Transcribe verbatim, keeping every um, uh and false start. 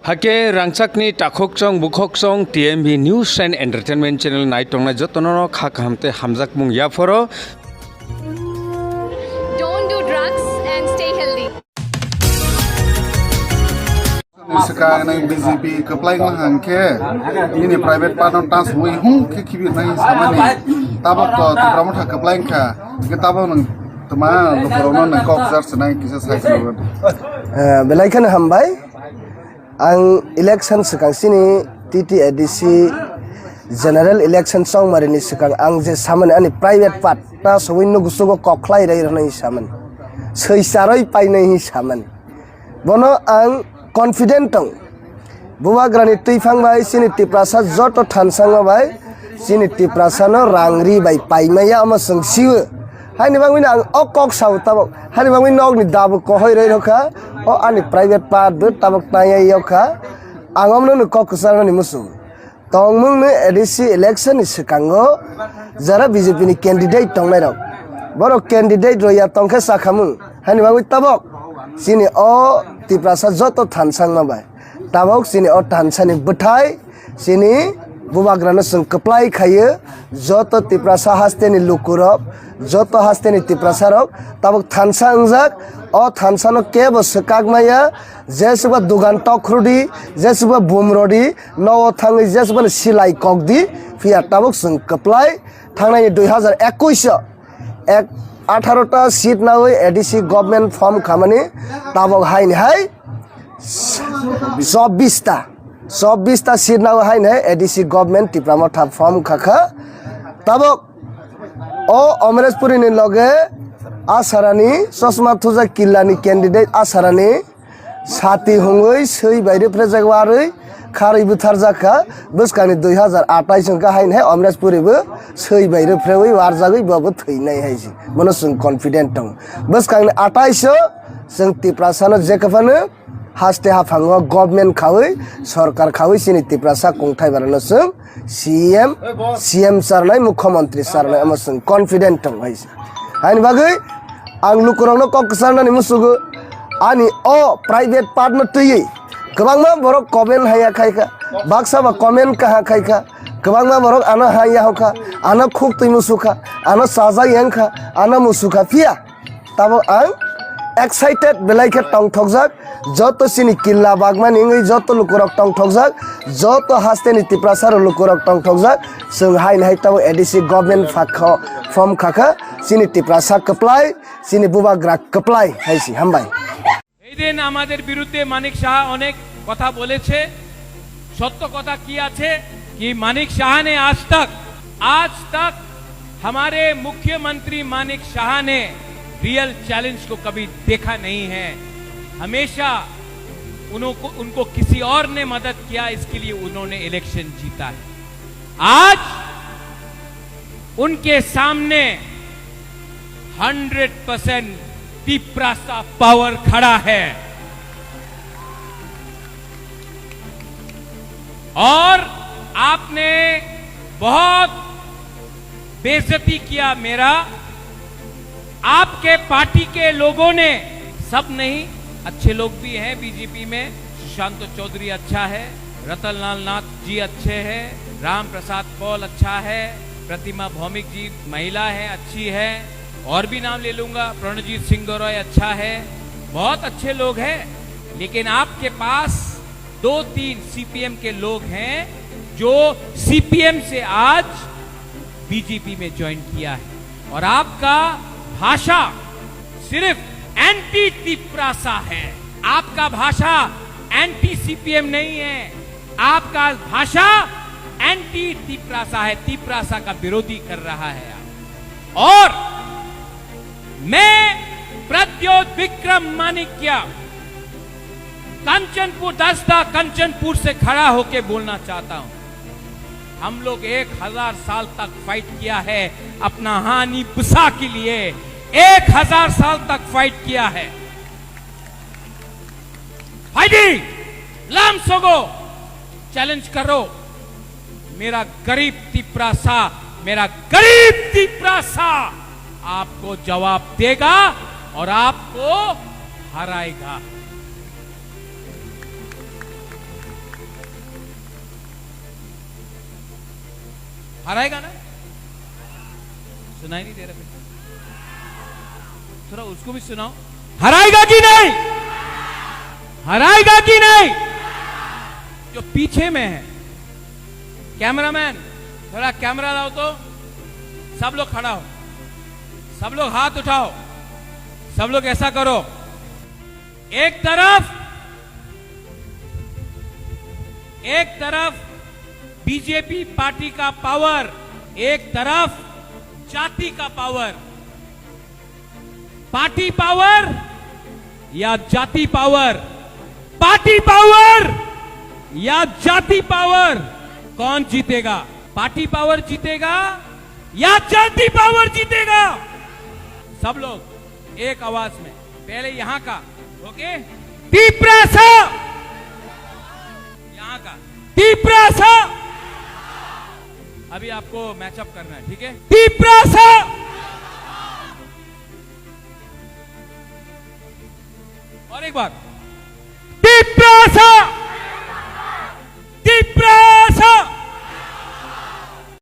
Hake rangchakni takhokchong bukhokchong T M B News and Entertainment Channel nai tongnai jotono kha kaham tei hamjakmung yaphoro. Don't do drugs and stay healthy. Swkang nang B J P kwplai wng hang khe nini private part no ta swi hung khe khibi nai samani. Tabok to Tipra Motha kwplai wng kha, hingke tabok nang tma lukurokno nang kok jar swnai kisa sai swnai. Eh, belai kheno hambai. Ang election swkang sini T T A D C general election chongmari ni swkang ang je samani ani private part ta swi nugusugo kok khlai rai rwnai samani. Swi charoi painai hi samani. Bono ang confident tong. Bubagrani twiphang bai chini Tiprasa joto thansango bai chini Tiprasano rang ri bai paimaya omo chwng sio. Haini bagwino ang o kok sao tabok. Haini bagwi nokni dabu kohoi roi rokha. O ani private part bo tabok tangya yokha. Ang omno no kok kwcharnani muchungo. Tongmung ni A D C election ni swkango jara B J P ni candidate tongnai rok, borok candidate roi ya tongkhe chakhamung. Haini bagwi tabok chini o Tiprasa joto thansangma bai tabok chini o thansani bwthai chini bubagrano chwng kwplai khaio. Joto Tiprasa hasteni lukurok, joto hasteni Tiprasarok tabok thansa wngjak. O thansano kebo swkakmaya, jesuba dugan tokrudi, jesuba bumrodi, nogo thangwi jesubani silai kokdi. Phiya tabok chwng kwplai thangnai dui hazar ekwis o ek, atharo ta seat nawi A D C government form khamani, tabok haini hai chobbish ta, chobbish ta seat nawi haini hai A D C government Tipra Motha form khakha. Tabok o Omreshpuri ni loge Asarani, chosma thujak killa ni candidate Asarani, sati hungwi swi bai rwphrejak warwi kharwi butharjak kha. Bwskangni dui hazar atais wngkha haini hai Omreshpuri bo swi bai rwphrewi warjagwi bo bo thwinai hai se. Bono chwng confident tongo. Bwskangni atais o chwng Tiprasano jekha phano haste haphango government khawi, sorkar khawi chini Tiprasa kungthai barano chwng C M, C M charnai, mukhyamantri charnai, omo chwng confident tong hai se. Haini bagwi ang lukurokno kok kwcharnani musugo, ani o private part no twiwi kwbangma borok comment haya khaikha, baksa ba comment kaha khaikha, kwbangma borok ano haya hokha, ano khuk twi musukha, ano chajak yangkha, ano musukha, phiya tabok ang excited belai khe tongthokjak. Joto chini killa bagmani wngwi joto lukurok tongthokjak, joto hasteni Tiprasarok lukurok tongthokjak. Chwng haini hai tabok A D C government phakha form khakha, chini Tiprasa kwplai, chini bubagra kwplai hai se. Hambai. এই দিন আমাদের বিরুদ্ধে মানিক সাহা অনেক কথা বলেছে। সত্য কথা কি আছে कि मानिक शाह ने आज तक, आज तक हमारे मुख्यमंत्री मानिक शाह ने रियल चैलेंज को कभी देखा नहीं है। हमेशा उन्हों को, उनको किसी और ने मदद किया, इसके लिए उन्होंने इलेक्शन जीता है। आज उनके सामने हंड्रेड परसेंट तिप्रासा पावर खड़ा है। और आपने बहुत बेइज्जती किया मेरा। आपके पार्टी के लोगों ने, सब नहीं, अच्छे लोग भी हैं बीजेपी में। सुशांत चौधरी अच्छा है, रतनलाल नाथ जी अच्छे हैं, राम प्रसाद पॉल अच्छा है, प्रतिमा भौमिक जी महिला है, अच्छी है, और भी नाम ले लूंगा, प्रणजीत सिंह गौरव अच्छा है, बहुत अच्छे लोग हैं। लेकिन आपके पास दो तीन सीपीएम के लोग हैं जो सीपीएम से आज बीजेपी में ज्वाइन किया है। और आपका भाषा सिर्फ एंटी तिप्रासा है। आपका भाषा एंटी सीपीएम नहीं है। आपका भाषा एंटी तिप्रासा है, तिप्रासा का विरोधी कर रहा है आप। और मैं प्रद्योत विक्रम माणिक्य, कंचनपुर, दसदा कंचनपुर से खड़ा होके बोलना चाहता हूं। हम लोग एक हजार साल तक फाइट किया है अपना हानी पुसा के लिए, एक हजार साल तक फाइट किया है। फाइटिंग, लाम सोगो, चैलेंज करो। मेरा गरीब तिप्रासा, मेरा गरीब तिप्रासा आपको जवाब देगा और आपको हराएगा। हराएगा ना? सुनाई नहीं दे रहा बेटा। थोड़ा उसको भी सुनाओ। हराएगा कि नहीं? हराएगा कि नहीं? जो पीछे में है, कैमरामैन, थोड़ा कैमरा लाओ तो। सब लोग खड़ा हो, सब लोग हाथ उठाओ, सब लोग ऐसा करो। एक तरफ, एक तरफ बीजेपी पार्टी का पावर, एक तरफ जाति का पावर। पार्टी पावर या जाति पावर? पार्टी पावर या जाति पावर? कौन जीतेगा? पार्टी पावर जीतेगा या जाति पावर जीतेगा? सब लोग एक आवाज में, पहले यहाँ का, ओके? तिप्रासा, यहाँ का तिप्रासा। अभी आपको मैचअप करना है, ठीक है? तिप्रासा। और एक बार, तिप्रासा।